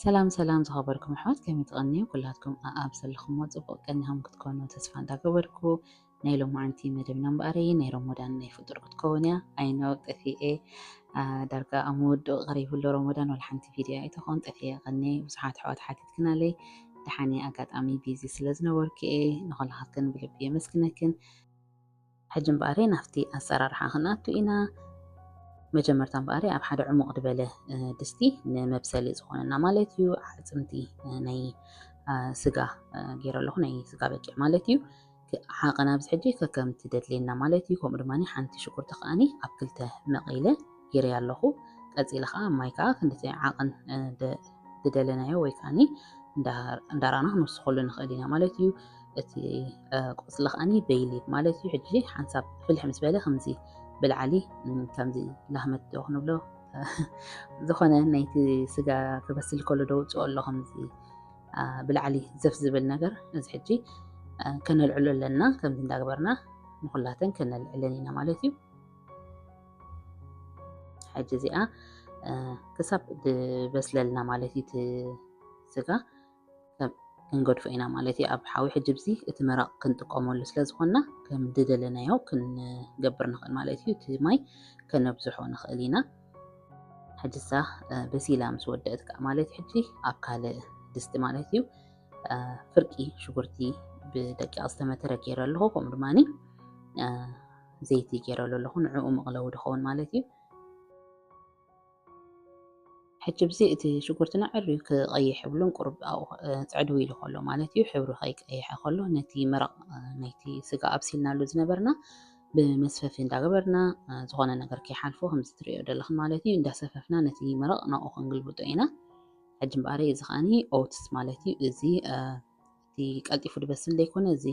ሰላም ሰላም ዝኸበርኩም ኣሕዋት፣ ከመይ ትቐንዩ? ኩላትኩም ኣኣብ ዘለኹምዎ ጽቡቕ ቀኒኹም ክትኮኑ ተስፋ እንዳገበርኩ፣ ናይ ሎማዓንቲ መደብና እምበኣር ናይ ሮሞዳን ናይ ፍጡር ክትከውን እያ። ኣይኖ ጠፊኤ፣ ዳርጋ ኣብ ምውድኡ ቀሪቡ ኣሎ ሮሞዳን፣ ዋላ ሓንቲ ቪድዮ ኣይተኾን ጠፊኤ ቀኒየ። ብዙሓት ኣሕዋት ሓቲትክናለይ፣ ደሓን እየ፣ ኣጋጣሚ ቢዚ ስለ ዝነበርኩ እየ። ንኹላትክን ብልቢ የመስግነክን። ሕጂ እምበኣር ናብቲ ኣሰራርሓ ክንኣቱ ኢና። መጀመርታ እምበኣር ኣብ ሓደ ዕሙቕ ዝበለ ድስቲ ንመብሰሊ ዝኾነና ማለት እዩ፣ ኣዕፅምቲ ናይ ስጋ ገይረ ኣለኹ፣ ናይ ስጋ በቂዕ ማለት እዩ። ዓቐን ኣብዚ ሕጂ ከከምቲ ደድልየና ማለት እዩ። ከምኡ ድማ ሓንቲ ሽጉርቲ ከዓኒ ኣብ ክልተ መቒለ ገይረ ኣለኹ። ቀፂለ ከዓ ማይ ከዓ ክንድቲ ዓቐን ዝደለናዮ ወይ ከዓኒ እንዳራና ክንውስኸሉ ንኽእል ኢና ማለት እዩ። እቲ ቆፅሊ ከዓኒ በይሊብ ማለት እዩ። ሕጂ ሓንሳብ ፍልሕ ምስ በለ ከምዚ ብላዕሊ ከምዚ ላህመት ዶ ክንብሎ ዝኾነ ናይቲ ስጋ ክበስል ከሎ ዶ ውፅኦ ኣሎ ከምዚ ብላዕሊ ዘፍ ዝብል ነገር፣ እዚ ሕጂ ከነልዕሎ ኣለና። ከምዚ እንዳገበርና ንኩላተን ከነልዕለን ኢና ማለት እዩ። ሕጂ እዚኣ ክሳብ ዝበስለልና ማለት እዩ እቲ ስጋ ክንገድፎ ኢና ማለት እዩ ኣብ ሓዊ። ሕጂ ብዚ እቲ መረቕ ክንጥቀመሉ ስለ ዝኾንና ከም ዝደለናዮ ክንገብር ንኽእል ማለት እዩ። እቲ ማይ ከነብዝሖ ንኽእል ኢና። ሕጂ እሳ በሲላ ምስ ወደእት ከዓ ማለት ሕጂ ኣብ ካልእ ድስቲ ማለት እዩ ፍርቂ ሽጉርቲ ብደቂቕ ዝተመተረ ገይረ ኣለኹ። ከምኡ ድማ ዘይቲ ገይረሉ ኣለኹ፣ ንዕኡ መቕለዊ ድኸውን ማለት እዩ። ሕጂ ብዚ እቲ ሽጉርትና ዕርዩ ክቐይሕ ይብሉን ቁሩብ ኣብኡ፣ እ፣ ጽዕድው ኢሉ ከሎ ማለት እዩ፣ ሕብሩ ከይቀይሐ ከሎ ነቲ መረቕ፣ እ፣ ናይቲ ስጋ ኣብሲልናሉ ዝነበርና ብመስፈፊ እንዳገበርና፣ እ፣ ዝኾነ ነገር ከይሓልፎ ከምዚ ትርእዮ ዘለኽን ማለት እዩ፣ እንዳሰፈፍና ነቲ መረቕ ናብኡ ክንግልብጦ ኢና። ሕጂ እምበኣር እዚ ከዓኒ ኦትስ ማለት እዩ። እዚ፣ እ፣ እቲ ቀልጢፉ ዝበስል ዘይኮነ፣ እዚ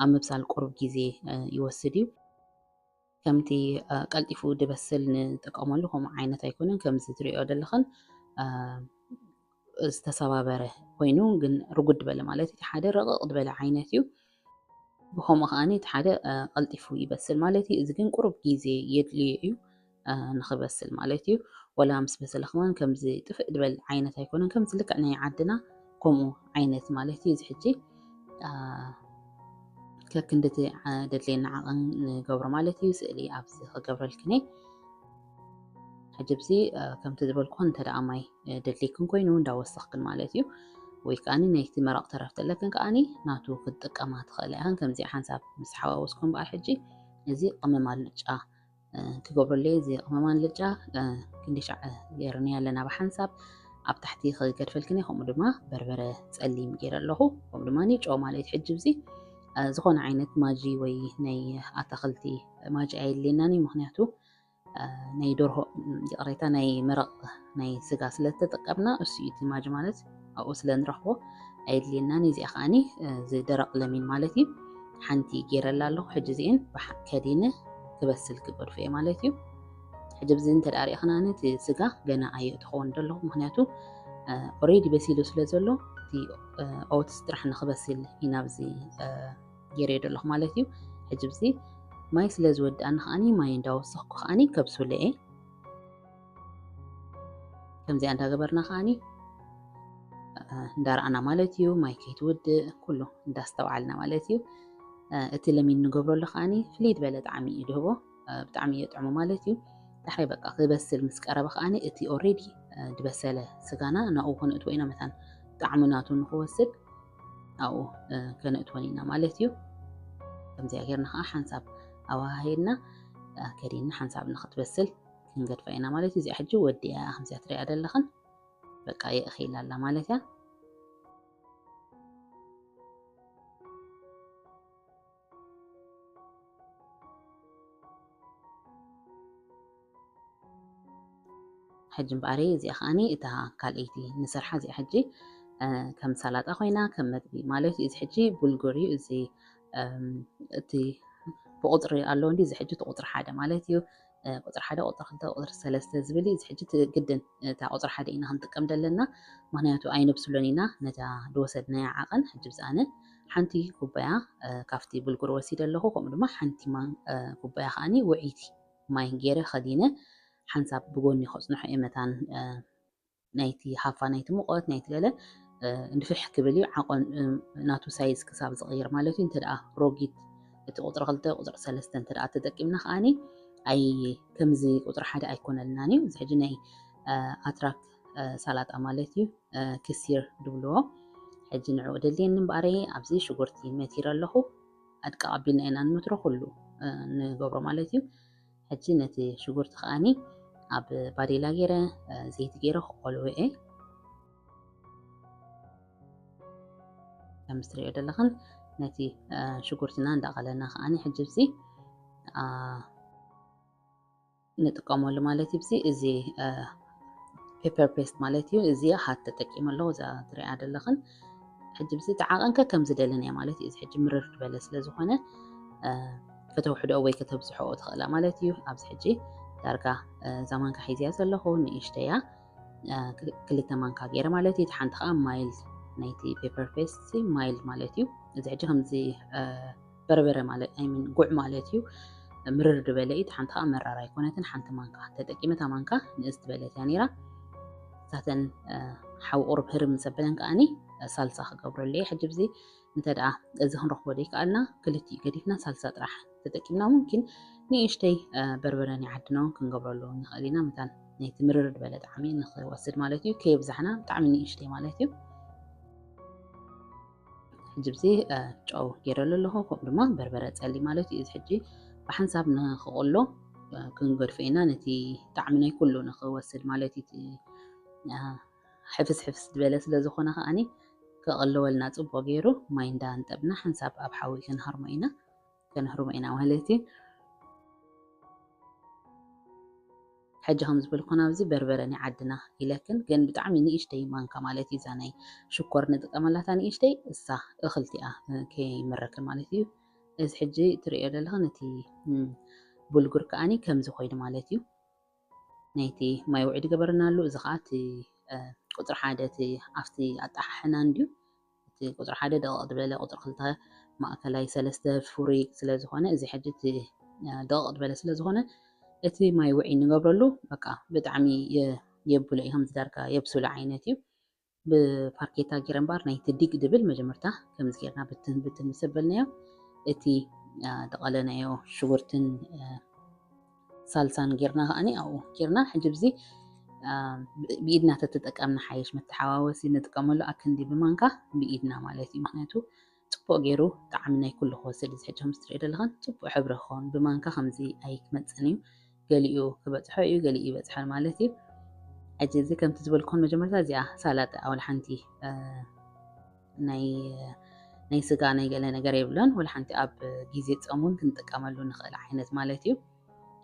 ኣብ ምብሳል ቁሩብ ግዜ፣ እ፣ ይወስድ እዩ። ከምቲ፣ እ፣ ቀልጢፉ ዝበስል ንጥቀመሉ ከምኡ ዓይነት ኣይኮነን። ከምዚ ትሪኦ ዘለኽን፣ እ፣ ዝተሰባበረ ኮይኑ ግን ርጉድ ዝበለ ማለት እቲ ሓደ ረቕቕ ዝበለ ዓይነት እዩ። ብኸምኡ ከዓኒ እቲ ሓደ፣ እ፣ ቀልጢፉ ይበስል ማለት እዩ። እዚ ግን ቁሩብ ግዜ የድልዮ እዩ፣ እ፣ ንኽበስል ማለት እዩ። ወላ ምስ በሰለ ከማን ከምዚ ጥፍእ ዝበል ዓይነት ኣይኮነን። ከምዚ ልክዕ ናይ ዓድና ከምኡ ዓይነት ማለት እዩ። እዚ ሕጂ፣ እ፣ ከክንድቲ፣ እ፣ ደድልየና ዓቐን ንገብሮ ማለት እዩ። ስእሊ ኣብዚ ክገብረልክን እየ። ሕጂ ኣብዚ፣ እ፣ ከምቲ ዝበልኩኽን እንተ ደኣ ማይ፣ እ፣ ደድልየክን ኮይኑ እንዳወሰኽክን ማለት እዩ። ወይ ከዓኒ ናይቲ መረቕ ተረፍ ተለክን ከዓኒ ናቱ ክትጥቀማ ትኽእላ ኢኽን። ከምዚ ሓንሳብ ምስ ሓዋወስኩም በዓል ሕጂ እዚ ቅመም ኣልጫ፣ እ፣ ክገብረሉ እየ። እዚ ቅመም ኣልጫ፣ እ፣ ክንዲ ሻዕ ገይርኒ ኣለና ብሓንሳብ ኣብ ታሕቲ ክገድፈልክን እየ። ከምኡ ድማ በርበረ ጸሊም ገይረ ኣለኹ። ከምኡ ድማ ጨው ማለት ሕጂ እዚ፣ እ፣ ዝኾነ ዓይነት ማጂ ወይ ናይ ኣታኽልቲ ማጂ ኣየድልየናን እዩ። ምኽንያቱ እ፣ ናይ ደርሆ፣ ይቕሬታ፣ ናይ መረቕ ናይ ስጋ ስለ ዝተጠቀምና እሱ እዩ እቲ ማጅ ማለት ኣብኡ ስለ ንረኽቦ ኣየድልየናን። እዚኣ ከዓኒ፣ እ፣ እዚ ደረቕ ለሚን ማለት እዩ። ሓንቲ ገይረላ ኣለኹ። ሕጂ እዚኤን ብሓ-፣ ከዲነ ክበስል ክገድፎ እየ ማለት እዩ። ሕጂ ብዚ እንተ ደኣ ሪእኽናኒ እቲ ስጋ ገና ኣየ ትኸውን ዘለኹ፣ ምኽንያቱ፣ እ፣ ኦሬዲ በሲሉ ስለ ዘሎ እቲ፣ እ፣ ኦትስ ጥራሕ ንኽበስል ኢና ኣብዚ፣ እ፣ ገይረዮ ዘለኹ ማለት እዩ። ሕጂ ብዚ ማይ ስለ ዝወድኣኒ ከዓኒ ማይ እንዳወሰኽኩ ከዓኒ ከብስሎ እየ። ከምዚኣ እንዳገበርና ከዓኒ፣ እ፣ እንዳረኣና ማለት እዩ፣ ማይ ከይትውድእ ኩሉ እንዳስተውዓልና ማለት እዩ። እ፣ እቲ ለሚን ንገብረሉ ከዓኒ ፍልይ ዝበለ ጣዕሚ እዩ ድህቦ፣ እ፣ ብጣዕሚ እዩ ጥዕሙ ማለት እዩ። ዳሕራይ በቃ ክበስል ምስ ቀረበ ከዓኒ እቲ ኦሬዲ፣ እ፣ ድበሰለ ስጋና ናብኡ ከነእትዎ ኢና፣ መታን ጣዕሚ ናቱ ንኽወስድ ኣብኡ፣ እ፣ ከነእትወን ኢና ማለት እዩ። ከምዚኣ ጌርና ከኣ ሓንሳብ ኣወሃሂድና፣ እ፣ ከዲና ሓንሳብ ንኽትበስል ክንገድፋ ኢና ማለት እዩ። እዚኣ ሕጂ ወዲኣ እያ፣ ከምዚኣ ትሪኣ ዘለኽን በቃ የእኺላ ኣላ ማለት እያ። ሕጂ እምበኣር እዚኣ ከዓኒ እታ ካልኣይቲ ንሰርሓ እዚኣ ሕጂ፣ እ፣ ከም ሰላጣ ኮይና ከም መግቢ ማለት እዩ። እዚ ሕጂ ቡልጉር እዩ። እዚ፣ እም፣ እቲ ብቁፅሪ ኣሎ እንዲ፣ እዚ ሕጂ እቲ ቁፅሪ ሓደ ማለት እዩ። እ፣ ቁፅሪ ሓደ፣ ቁፅሪ ክልተ፣ ቁፅሪ ሰለስተ ዝብል እዩ። እዚ ሕጂ እቲ ግድን እታ ቁፅሪ ሓደ ኢና ክንጥቀም ዘለና፣ ምኽንያቱ ኣይነብስሎን ኢና ነታ ዝወሰድናያ ዓቐን። ሕጂ ብዚ ኣነ ሓንቲ ኩባያ፣ እ፣ ካብቲ ቡልጉር ወሲደ ኣለኹ፣ ከምኡ ድማ ሓንቲ ማን-፣ እ፣ ኩባያ ከዓኒ ውዕይቲ ማይ ገይረ ከዲነ ሓንሳብ ብጎኒ ከጽንሖ እየ መታን፣ እ፣ ናይቲ ሃፋ ናይቲ ሙቐት ናይቲ ገለ ንፍሕ ክብል እዩ። ዓቐን ናቱ ሳይዝ ክሳብ ዝቕይር ማለት እዩ። እንተ ደኣ ሮጊት እቲ ቁፅሪ ክልተ ቁፅሪ ሰለስተ እንተ ደኣ ተጠቂምና ከዓኒ ኣይ ከምዚ ቁፅሪ ሓደ ኣይኮነልናን እዩ። እዚ ሕጂ ናይ ኣትራክ ሳላጣ ማለት እዩ። ክሲር ድብልዎ። ሕጂ ንዕኡ ደልየኒ እምበኣረ ኣብዚ ሽጉርቲ መቲረ ኣለኹ። ኣድቃ ኣቢልና ኢና ንመትሮ ኩሉ ንገብሮ ማለት እዩ። ሕጂ ነቲ ሽጉርቲ ከዓኒ ኣብ ባዴላ ገይረ ዘይቲ ገይረ ክቆልዎ እየ። ከም ትሪኦ ዘለኽን ነቲ ሽጉርትና እንዳቐለና ከዓኒ ሕጂ እዚ ንጥቀመሉ ማለት እዩ። እዚ ፔፐር ፔስት ማለት እዩ። እዚ ሃት ተጠቂመ ኣለኹ እዛ ትሪኣ ዘለኽን። ሕጂ እዚ ተዓቐንከ ከም ዝደለናዮ ማለት እዩ። እዚ ሕጂ ምርር ዝበለ ስለ ዝኾነ ከተውሕዶ ወይ ከተብዝሖ ትኽእላ ማለት እዩ። ኣብዚ ሕጂ ዳርጋ እዛ ማንካ ሒዝያ ዘለኹ ንእሽተያ ክልተ ማንካ ገይረ ማለት እዩ። ሓንቲ ከዓ ማይልድ ናይቲ ፔፐር ፔስት ማይልድ ማለት እዩ። እዚ ሕጂ ከምዚ በርበረ ማለት ኣይሚን ጉዕ ማለት እዩ። ምርር ዝበለ እዩ። ሓንቲ ከዓ መራር ኣይኮነትን። ሓንቲ ማንካ ተጠቂመ እታ ማንካ ንእስ ዝበለት እያ ነይራ። እሳተን ሓዊ ቁሩብ ህርም ዘበለን ከዓኒ ሳልሳ ክገብረሉ እየ። ሕጂ ብዚ እንተ ደኣ እዚ ክንረኽቦ ዘይከኣልና ክልቲኡ ገዲፍና ሳልሳ ጥራሕ ተጠቂምና ሙምኪን ንእሽተይ በርበረ ናይ ዓድና እውን ክንገብረሉ ንኽእል ኢና። መታን ናይቲ ምርር ዝበለ ጣዕሚ ንኽወስድ ማለት እዩ። ከየብዛሕና ብጣዕሚ ንእሽተይ ማለት እዩ። ሕጂ ብዚ ጨው ገይረሉ ኣለኹ፣ ከምኡ ድማ በርበረ ጸሊ ማለት እዩ። እዚ ሕጂ ብሓንሳብ ንኽቕሎ ክንገድፎ ኢና፣ ነቲ ጣዕሚ ናይ ኩሉ ንኽወስድ ማለት እዩ። እቲ ሕፍስ ሕፍስ ዝበለ ስለ ዝኾነ ከዓኒ ክቕለወልና ጽቡቕ ገይሩ ማይ እንዳንጠብና ሓንሳብ ኣብ ሓዊ ክንሃርሞ ኢና፣ ከነህርሞ ኢና ማለት እዩ። ሕጂ ከም ዝበልኩን ኣብዚ በርበረ ናይ ዓድና ኢለክን፣ ግን ብጣዕሚ ንእሽተይ ማንካ ማለት እዩ። እዛ ናይ ሽኮር ንጥቀመላታ ንእሽተይ እሳ እኽልቲኣ ከይምረክን ማለት እዩ። እዚ ሕጂ ትርእዮ ዘለኽን እቲ ቡልጉር ከዓኒ ከምዚ ኮይኑ ማለት እዩ። ናይቲ ማይ ውዒ ዝገበርናሉ፣ እዚ ከዓ እቲ ቁፅሪ ሓደ እቲ ኣብቲ ኣጣሓሕና እንድዩ። እቲ ቁፅሪ ሓደ ደቐቕ ዝበለ፣ ቁፅሪ ክልተ ማእከላይ፣ ሰለስተ ፍሩይ ስለ ዝኾነ፣ እዚ ሕጂ እቲ ደቐቕ ዝበለ ስለ ዝኾነ እቲ ማይ ውዒ ንገብረሉ። በቃ ብጣዕሚ የብሎ እዩ፣ ከምዚ ዳርጋ የብስሎ ዓይነት እዩ። ብፋርኬታ ጌረ እምበኣር ናይቲ ዲግ ድብል መጀመርታ ከምዚ ጌርና ብትን ብትን ምስ ኣበልናዮ እቲ ደቐለናዮ ሽጉርትን ሳልሳን ጌርና ከዓኒ ኣብኡ ጌርና። ሕጂ ብዚ ብኢድና ተተጠቀምና ሓይሽ መተሓዋወሲ ንጥቀመሉ ኣክንዲ ብማንካ ብኢድና ማለት እዩ። ምክንያቱ ጽቡቕ ገይሩ ጣዕሚ ናይ ኩሉ ክወስድ እዚ ሕጂ ከምዚ ትሪኦ ዘለኽን ጽቡቕ ሕብሪ ክኸውን ብማንካ ከምዚ ኣይክመጽን እዩ። ገሊኡ ክበጽሖ እዩ፣ ገሊኡ ይበጽሖን ማለት እዩ። ሕጂ እዚ ከምቲ ዝበልኩን መጀመርታ እዚኣ ሳላጣ ወላ ሓንቲ ናይ ናይ ስጋ ናይ ገለ ነገር የብሎን። ወላ ሓንቲ ኣብ ግዜ ጾም እውን ክንጥቀመሉ ንኽእል ዓይነት ማለት እዩ።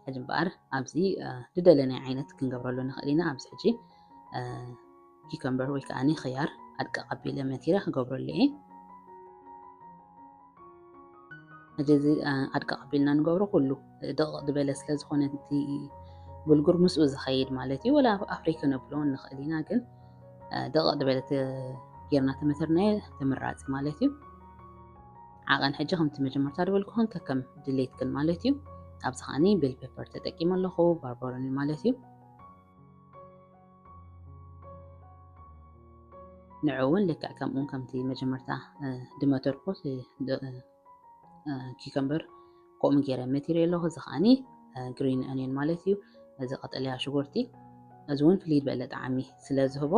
ሕጂ እምበኣር ኣብዚ ዝደለናዮ ዓይነት ክንገብረሉ ንኽእል ኢና። ኣብዚ ሕጂ ኪከምበር ወይ ከዓ ኽያር ኣድቀቕ ኣቢለ መቲረ ክገብረሉ እየ። ሕጂ እዚ ኣድቀቕ ኣቢልና ንገብሮ ኩሉ ደቐቕ ዝበለ ስለ ዝኾነ እቲ ብልጉር ምስኡ ዝኸይድ ማለት እዩ። ወላ ኣፍሪክ ነብሎ ንኽእል ኢና፣ ግን ደቐቕ ዝበለ ጌርና ተመተርናዮ ተመራፂ ማለት እዩ። ዓቐን ሕጂ ከምቲ መጀመርታ ዝበልኩኽን ከከም ድሌትክን ማለት እዩ። ኣብዚ ከዓኒ ቤል ፔፐር ተጠቂመ ኣለኹ፣ ባርበሮኒ ማለት እዩ። ንዑ እውን ልክዕ ከምኡ ከምቲ መጀመርታ ድመተርኩት ኪከምበር ከምኡ ገይረ መቲረ ኣለኹ። እዚ ከዓኒ ግሪን ኦኒየን ማለት እዩ። እዚ ቀጠልያ ሽጉርቲ እዚ እውን ፍልይ ዝበለ ጣዕሚ ስለ ዝህቦ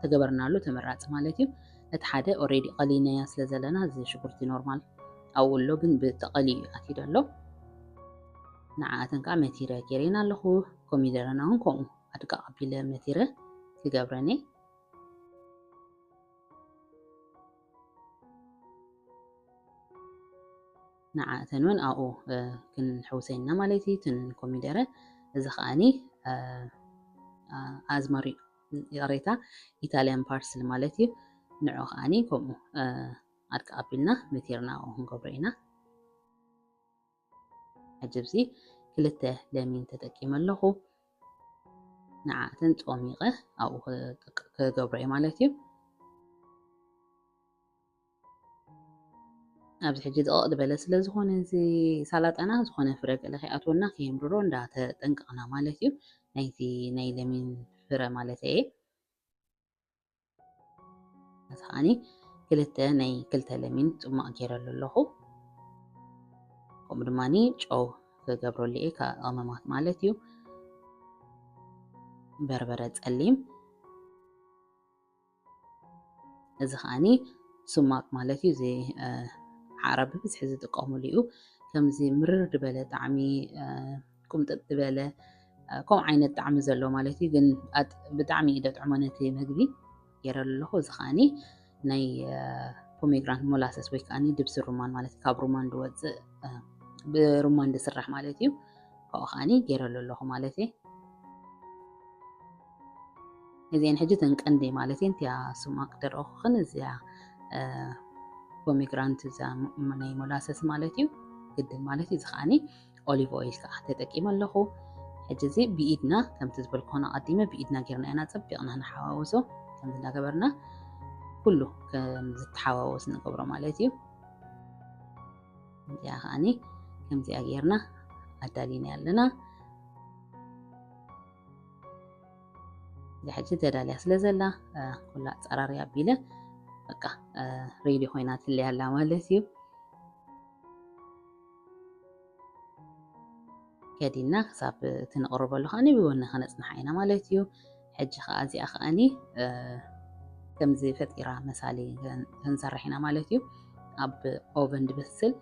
ተገበርናሉ ተመራፂ ማለት እዩ። እቲ ሓደ ኦሬዲ ቀሊናያ ስለ ዘለና እዚ ሽጉርቲ ኖርማል ኣብኡ ኣሎ፣ ግን ብተቐልዩ እዩ ኣትዩ ዘሎ። ንዓኣተን ከዓ መቲረ ገይረን ኣለኹ። ኮሚደረና እውን ከምኡ ኣድቃቕ ኣቢለ መቲረ ክገብረን እየ። ንዓእተን እውን ኣብኡ ክንሕውሰና ማለት እዩ። እትን ኮሚደረ እዚ ከዓኒ ኣዝማሪ ይቕሬታ ኢታሊያን ፓርስሊ ማለት እዩ። ንዑ ከዓኒ ከምኡ ኣድቃ ኣቢልና መቲርና ኣብኡ ክንገብሮ ኢና። ሕጂ ኣብዚ ክልተ ለሚን ተጠቂመ ኣለኹ። ንዓእተን ጾሚቐ ኣብኡ ክገብሮ እየ ማለት እዩ። ኣብዚ ሕጂ ደቐቕ ዝበለ ስለ ዝኾነ እዚ ሳላጣና ዝኾነ ፍረ ገለ ከይኣትወና ከየምርሮ እንዳተጠንቀቕና ማለት እዩ። ናይቲ ናይ ለሚን ፍረ ማለት እየ። እዚ ከዓኒ ክልተ ናይ ክልተ ለሚን ጽማቕ ገይረሉ ኣለኹ። ከምኡ ድማ ጨው ክገብረሉ እየ፣ ካብ ቀመማት ማለት እዩ። በርበረ ጸሊም። እዚ ከዓኒ ሱማቅ ማለት እዩ። እዚ ዓረብ ብብዝሒ ዝጥቀሙሉ እዩ። ከምዚ ምርር ዝበለ ጣዕሚ፣ ቁምጥጥ ዝበለ ከምኡ ዓይነት ጣዕሚ ዘለዎ ማለት እዩ። ግን ብጣዕሚ እዩ ደጥዕሞ ነቲ ምግቢ። ገይረሉ ኣለኹ። እዚ ከዓኒ ናይ ፖሜግራንት ሞላሰስ ወይ ከዓኒ ድብሲ ሩማን ማለት እዩ። ካብ ሩማን ዝወፅእ፣ ብሩማን ዝስራሕ ማለት እዩ። ካብኡ ከዓኒ ገይረሉ ኣለኹ ማለት እየ። እዚአን ሕጂ እተን ቀንዲ ማለት እየን። እቲያ ሱማቅ ደረኹኽን እዚኣ ፖሜግራንት እዛ ናይ ሞላሰስ ማለት እዩ። ግድን ማለት እዩ። እዚ ከዓኒ ኦሊቭ ኦይል ከዓ ተጠቂመ ኣለኹ። ሕጂ እዚ ብኢድና ከምቲ ዝበልኩ ኾነ ኣቐዲመ ብኢድና ጌርና ኢና ጸቢቕና ንሓዋውሶ። ከምዚ እንዳገበርና ኩሉ ከም ዝተሓዋወስ ንገብሮ ማለት እዩ። እዚኣ ከዓኒ ከምዚኣ ጌርና ኣዳሊና ኣለና። እዚ ሕጂ ተዳልያ ስለ ዘላ ኩላ ኣጸራርያ ኣቢለ በቃ ሬዲ ኮይና ትለያ ኣላ ማለት እዩ። ከዲና ክሳብ እቲ ንቕርበሉ ከዓኒ ብጎኒ ከነጽንሓ ኢና ማለት እዩ። ሕጂ ከኣ እዚኣ ከዓኒ ከምዚ ፈጢራ መሳሊ ክንሰርሕ ኢና ማለት እዩ። ኣብ ኦቨን ድብስል።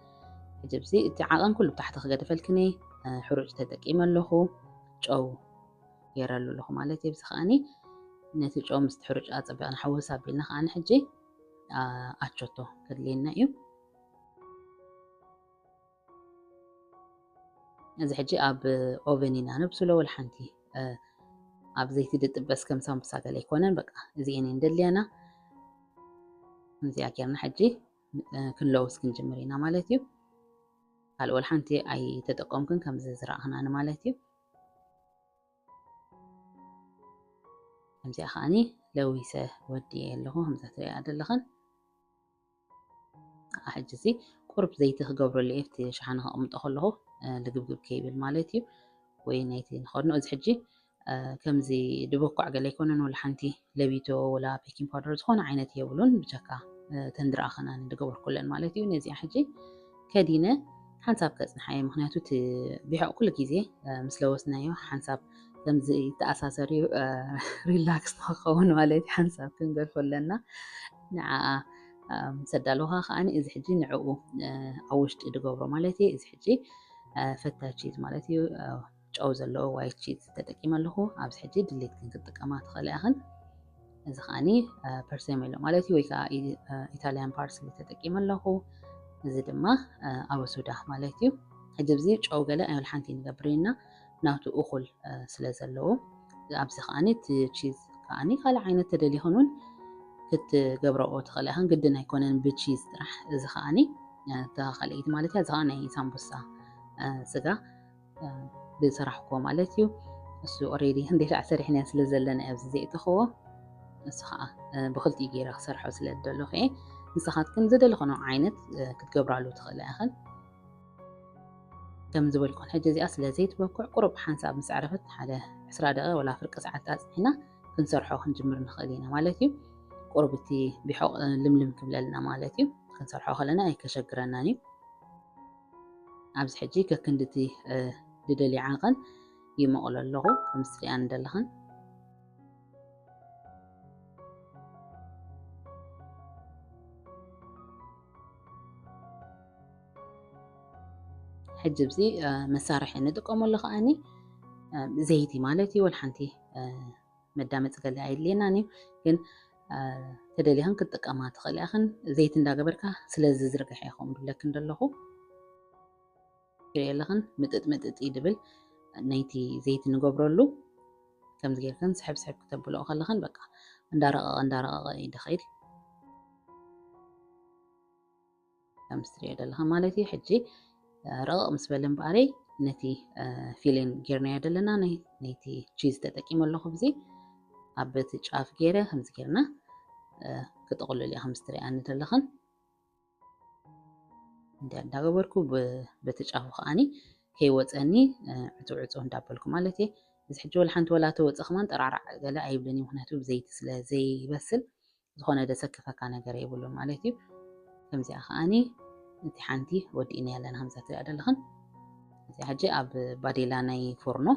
ሕጂ ኣብዚ እቲ ዓቐን ኩሉ ብታሕቲ ክገድፈልክኒ ሕሩጭ ተጠቂመ ኣለኹ። ጨው ገይረሉ ኣለኹ ማለት እዩ። እዚ ከዓኒ ነቲ ጨው ምስቲ ሕሩጭ ኣጸቢቕና ሓወስ ኣቢልና ከዓኒ ሕጂ ኣቾቶ ከድልየና እዩ። እዚ ሕጂ ኣብ ኦቨን ኢና ነብስሎ። ወላ ሓንቲ ኣብ ዘይቲ ድጥበስ ከም ሳምቡሳ ገለ ኣይኮነን። በቃ እዚኤን እየን ደልያና። እዚኣ ጌርና ሕጂ ክንለውስ ክንጅምር ኢና ማለት እዩ። ካልእ ወላ ሓንቲ ኣይተጠቀምኩን ከምዚ ዝረኣኽናኒ ማለት እዩ። ከምዚኣ ከዓኒ ለዊሰ ወዲየ ኣለኹ። ከምዛ ትሪኣ ዘለኽን ከዓ ሕጂ እዚ ቁሩብ ዘይቲ ክገብረሉ እየ። ኣብቲ ሸሓኒ ከቕምጦ ከለኹ ልግብግብ ከይብል ማለት እዩ። ወይ ናይቲ ንኸድኖ እዚ ሕጂ ከምዚ ድበኳዕ ገለ ኣይኮነን፣ ወላ ሓንቲ ለቢቶ ወላ ቤኪንግ ፓውደር ዝኾነ ዓይነት የብሉን። ብቻካ እተን ድረኣኽና ንድገበርኩለን ማለት እዩ። ነዚኣ ሕጂ ከዲነ ሓንሳብ ከጽንሓ እየ። ምኽንያቱ እቲ ቢሖቕ ኩሉ ግዜ ምስ ለወስናዮ ሓንሳብ ከምዚ ይተኣሳሰር እዩ፣ ሪላክስ ንኽኸውን ማለት እዩ። ሓንሳብ ክንገድፎ ኣለና። ንዓኣ ምስ ኣዳለውካ ከዓኒ እዚ ሕጂ ንዕኡ ኣብ ውሽጢ ድገብሮ ማለት እዩ። እዚ ሕጂ ፈታ ቺዝ ማለት እዩ። ጨው ዘለዎ ዋይት ቺዝ ተጠቂመ ኣለኹ። ኣብዚ ሕጂ ድሌት ግን ክትጥቀማ ትኽእላ ኢኽን። እዚ ከዓኒ ፐርሰሜሎ ማለት እዩ፣ ወይ ከዓ ኢታሊያን ፓርስሊ ተጠቂመ ኣለኹ። እዚ ድማ ኣበሱዳ ማለት እዩ። ሕጂ ኣብዚ ጨው ገለ ኣይወል ሓንቲ ንገብር ኢና፣ ናቱ እኹል ስለ ዘለዎ። ኣብዚ ከዓኒ እቲ ቺዝ ከዓኒ ካልእ ዓይነት ተደሊኽን እውን ክትገብረኦ ትኽእላ ኢኽን፣ ግድን ኣይኮነን ብቺዝ ጥራሕ። እዚ ከዓኒ እታ ካልኣይቲ ማለት እያ፣ እዚ ከዓ ናይ ሳምቡሳ ስጋ ዝሰራሕኩዎ ማለት እዩ። እሱ ኦሬዲ ክንደይ ሰዓት ሰሪሕና ስለ ዘለና ኣብዚ ዘእተኽዎ፣ እሱ ከዓ ብክልቲኡ ገይረ ክሰርሖ ስለ ዝደለኹ እየ። ንስኻትክን ዝደለኽኖ ዓይነት ክትገብራሉ ትኽእላ ኢኽን። ከም ዝበልኩን ሕጂ እዚኣ ስለ ዘይትበኩዕ ቁሩብ ሓንሳብ ምስ ዕረፈት ሓደ ዕስራ ደቂቕ ወላ ፍርቂ ሰዓት ኣጽኒሕና ክንሰርሖ ክንጅምር ንኽእል ኢና ማለት እዩ። ቁሩብ እቲ ቢሖቕ ልምልም ክብለልና ማለት እዩ። ክንሰርሖ ከለና ኣይከሸግረናን እዩ። ኣብዚ ሕጂ ከክንድቲ ድደልዮ ዓቐን ይመቕሎ ኣለኹ፣ ከም ዝትሪኣን ዘለኽን። ሕጂ ኣብዚ መሳርሒ ንጥቀመሉ ከዓኒ ዘይቲ ማለት እዩ። ወላ ሓንቲ መዳመፂ ገለ ኣየድልየናን እዩ፣ ግን ተደሊኽን ክትጥቀማ ትኽእላ ኢኽን። ዘይቲ እንዳገበርካ ስለ ዝዝርግሐ እየ ከምኡ ድብለክን ዘለኹ። ትሪኦ ኣለኽን ምጥጥ ምጥጥ እዩ ድብል። ናይቲ ዘይቲ ንገብረሉ ከምዚ ጌርክን ስሕብ ስሕብ ክተብልኦ ከለኽን በቃ እንዳረቐቐ እንዳረቐቐ እዩ ድኸይድ። ከም ትሪኦ ዘለኽን ማለት እዩ። ሕጂ ረቐቕ ምስ በለ እምበኣረይ ነቲ ፊሊን ጌርናዮ ዘለና ናይ- ናይቲ ቺዝ ተጠቂመ ኣለኹ። ብዚ ኣብ እቲ ጫፍ ገይረ ከምዚ ጌርና ክጥቕልል እየ፣ ከም ትሪኣኒ ዘለኽን። እንዲያ እንዳገበርኩ ብ- በቲ ጫፉ ከዓኒ ከይወፀኒ ዕፁ ዕፁ እንዳበልኩ ማለት እየ። እዚ ሕጂ ወላ ሓንቲ ወላ ተወፅእ ከማን ጠራራዕ ገለ ኣይብልን እዩ፣ ምክንያቱ ብዘይቲ ስለ ዘይበስል ዝኾነ ደሰክፈካ ነገር የብሉን ማለት እዩ። ከምዚኣ ከዓኒ እቲ ሓንቲ ወዲእና ኣለና ከምዛ ትሪኣ ዘለኽን። እዚኣ ሕጂ ኣብ ባዴላ ናይ ፎርኖ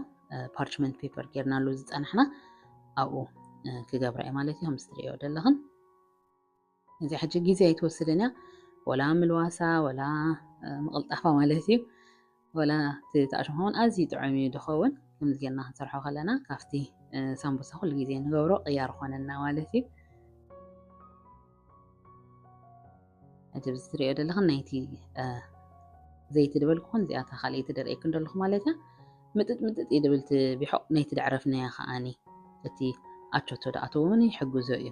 ፓርችመንት ፔፐር ጌርናሉ ዝፀናሕና ኣብኡ ክገብራ እየ ማለት እዩ። ከምዚ ትሪኦ ዘለኽን እዚኣ ሕጂ ግዜ ኣይትወስድን እያ፣ ወላ ምልዋሳ ወላ ምቕልጣፋ ማለት እዩ። ወላ እቲ ተኣሽሙ ከውን ኣዝዩ ጥዑም እዩ ዝኸውን። ከምዚ ጌርና ክንሰርሖ ከለና ካብቲ ሳምቡሳ ኩሉ ግዜ ንገብሮ ቅያር ኾነና ማለት እዩ። ሕጂ ብዚ ትሪኦ ዘለኽን ናይቲ ዘይቲ ድበልኩኹን እዚኣታ ካልኣይቲ ደርእየክን ዘለኹ ማለት እያ። ምጥጥ ምጥጥ እዩ ድብል እቲ ቢሖቕ ናይቲ ድዕረፍናያ ከዓኒ እቲ ኣቾቶ ድኣተዎ እውን ይሕግዞ እዩ።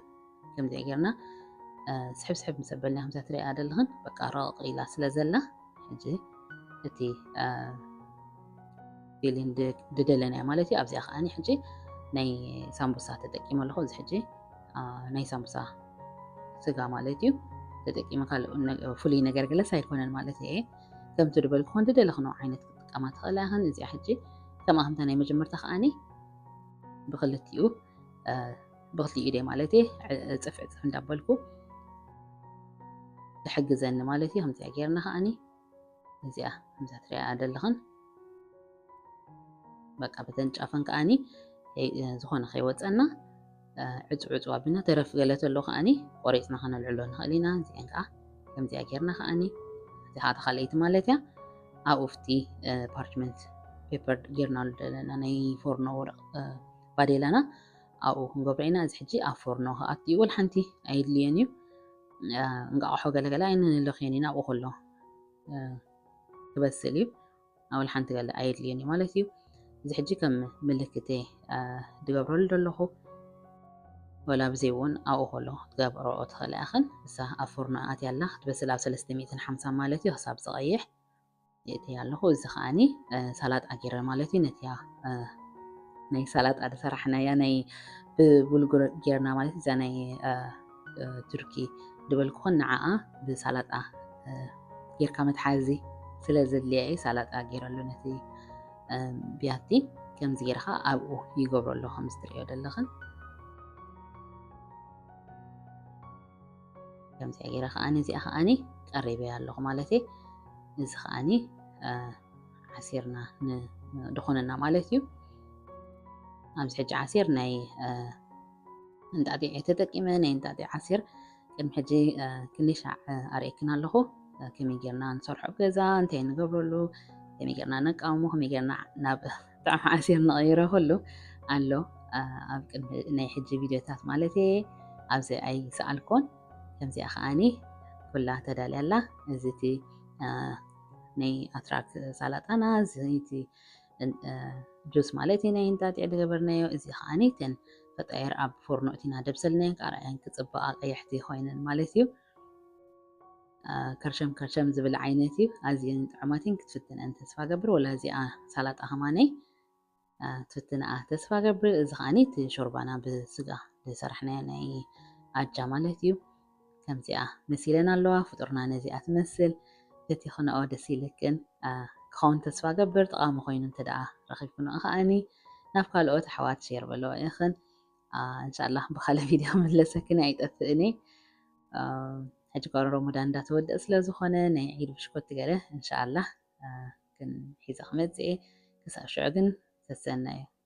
ከምዚኣ ጌርና ስሕብ ስሕብ ምስ ኣበልና ከምዛ ትሪኣ ዘለኽን በቃ ረቕቕ ኢላ ስለ ዘላ ሕጂ እቲ ፊሊን ድደለናዮ ማለት እዩ። ኣብዚኣ ከዓኒ ሕጂ ናይ ሳምቡሳ ተጠቂመ ኣለኹ። እዚ ሕጂ ናይ ሳምቡሳ ስጋ ማለት እዩ ተጠቂመ፣ ካልእ ፍሉይ ነገር ገለስ ኣይኮነን ማለት እየ። ከምቲ ዝበልኩ ኮን ዝደለኽንኦ ዓይነት ክትጥቀማ ትኽእላ ኢኽን። እዚኣ ሕጂ ከምኣ ከምታ ናይ መጀመርታ ከዓኒ ብክልቲኡ ብክልቲኡ ኢደይ ማለት እየ ዕፅፍ ዕፅፍ እንዳበልኩ ትሕግዘኒ ማለት እዩ። ከምዚኣ ጌርና ከዓኒ እዚኣ ከምዛ ትሪኣ ዘለኽን በቃ በተን ጫፈን ከዓኒ ዝኾነ ከይወፀና ዕፁ ዕፁ ኣቢልና ተረፍ ገለ ተሎ ከዓኒ ቆሪፅና ከነልዕሎ ንኽእል ኢና። እዚአን ከዓ ከምዚኣ ጌርና ከዓኒ እዚኣ ተኻለይቲ ማለት እያ ኣብ ኡፍቲ ፓርችመንት ፔፐር ጌርናሉ ዘለና ናይ ፎርኖ ወረቕ ባዴላና ኣብኡ ክንገብሮ ኢና። እዚ ሕጂ ኣብ ፎርኖ ክኣቱ እዩ። ወላ ሓንቲ ኣይድልየን እዩ። እንቃቑሖ ገለገለ ኣይንልኽየን ኢና ኣብኡ ከሎ ክበስል እዩ። ኣብ ሓንቲ ገለ ኣየድልየን እዩ ማለት እዩ። እዚ ሕጂ ከም ምልክተይ ድገብረሉ ዘለኹ ወላ ብዘይ እውን ኣብኡ ከሎ ክትገብረኦ ትኽእላ ኢኽን። እሳ ኣብ ፎርኖ ኣትያ ኣላ ክትበስል ኣብ ሰለስተ ሚእትን ሓምሳን ማለት እዩ ክሳብ ዝቐይሕ የእትያ ኣለኹ። እዚ ከዓኒ ሳላጣ ጌረ ማለት እዩ ነቲያ ናይ ሳላጣ ዝሰራሕናያ ናይ ብቡልጉር ጌርና ማለት እዛ ናይ ቱርኪ ድበልኩኽን ንዓኣ ብሳላጣ ጌርካ መትሓዚ ስለ ዘድልያ እዩ ሳላጣ ጌረሉ ነቲ ቢያቲ። ከምዚ ጌርካ ኣብኡ ይገብሮ ኣሎ ከምዚ ትሪኦ ዘለኽን። ከምዚኣ ጌረ ከዓኒ እዚኣ ከዓኒ ቀሪበያ ኣለኹ ማለት እየ። እዚ ከዓኒ ዓሲርና ድኾነና ማለት እዩ። ኣብዚ ሕጂ ዓሲር ናይ እንጣጢዕ ተጠቂመ ናይ እንጣጢዕ ዓሲር ቅድሚ ሕጂ ክንሻዕ ኣርእክን ኣለኹ። ከመይ ጌርና ንሰርሖ ኣብ ገዛ እንታይ ንገብረሉ ከመይ ጌርና ነቃሙ ከመይ ጌርና ናብ ጥዑም ዓሲር ንቐይሮ ኩሉ ኣሎ ኣብ ቅድሚ ናይ ሕጂ ቪድዮታት ማለት እየ። ኣብዚ ኣይሰኣልኮን። ከምዚኣ ከዓኒ ኩላ ተዳልያ ኣላ። እዚ እቲ ናይ ኣትራክ ሳላጣና እዚ እቲ ጁስ ማለት እዩ ናይ እንጣጢዕ ዝገበርናዮ። እዚ ከዓኒ እተን ፈጣየር ኣብ ፎርኖ እቲና ደብሰልናየን ከኣ ርኣየን ክጽብቓ ቀያሕቲ ኮይነን ማለት እዩ። ከርሸም ከርሸም ዝብል ዓይነት እዩ። ኣዝየን ጥዑማትን ክትፍትነን ተስፋ ገብር። ወላ እዚኣ ሳላጣ ከማነይ ትፍትንኣ ተስፋ ገብር። እዚ ከዓኒ እቲ ሾርባና ብስጋ ዝሰራሕናዮ ናይ ኣጃ ማለት እዩ። ከምዚኣ መሲለን ኣለዋ። ፍጡርና ነዚኣ ትመስል። ፈቲኽንኦ ደስ ኢልክን ክኸውን ተስፋ ገብር። ጠቓሚ ኮይኑ እንተ ደኣ ረኺብክንኦ ከዓኒ ናብ ካልኦት ኣሕዋት ሼር በለኦ ኢኽን። እንሻላ ብኻልእ ቪድዮ መለሰክን ኣይጠፍእን እየ። ሕጂ ኳ ሮሞዳን እንዳተወደእ ስለ ዝኾነ ናይ ዒድ ብሽኮቲ ገለ እንሻላ ክንሒዘ ክመጽእ እየ። ክሳብ ሽዑ ግን ሰሰናዩ።